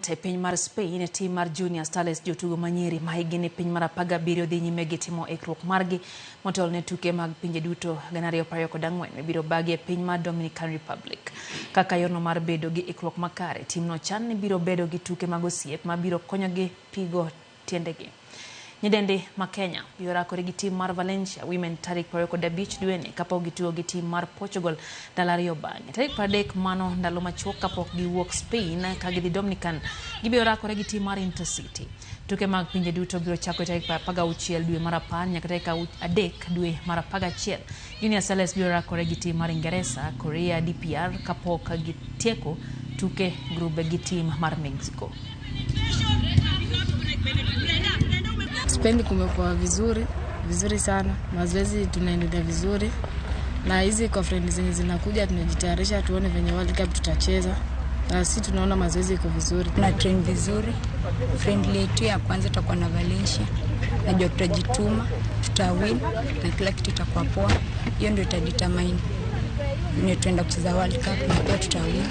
E piny mar Spain, tim mar Junior Starlets jotugo manyiri ma hikgi ni piny mar 17 dhi nyime gi timo ikruok margi motelo ne tuke mag pinje duto 2024 mibiro bagi e piny mar Dominican Republic. Kaka yorno mar bedo gi ikruok makare, timno chan ni biro bedo gi tuke mag osiep mabiro konyogi pigo tiendegi. Nyidendi ma Kenya biro rakore gi tim mar Valencia Women tarik 25 dweni kapok gitugo gi tim mar Portugal ndalo ariyo bang'e. Tarik 30 mano ndalo machuok kapok giwuok Spain ka gidhi Dominican gibiro rakore gi tim mar Intercity. Tuke mag pinje duto biro chako tarik 16 dwe mar 10 nyaka tarik 3 dwe mar 11. Junior Starlets biro rakore gi tim mar Ingeresa, Korea DPR kapok gitieko tuke grube gi tim mar Mexico. Spain kumekuwa vizuri vizuri sana, mazoezi tunaendelea vizuri, na hizi conference zenye zinakuja tunajitayarisha tuone venye World Cup tutacheza, na sisi tunaona mazoezi iko vizuri, tuna train vizuri. Friendly yetu ya kwanza tutakuwa na Valencia, najua tutajituma, tutawin na kila kitu itakuwa poa. Hiyo ndio itadetermine ni tuenda kucheza World Cup na pia tutawin.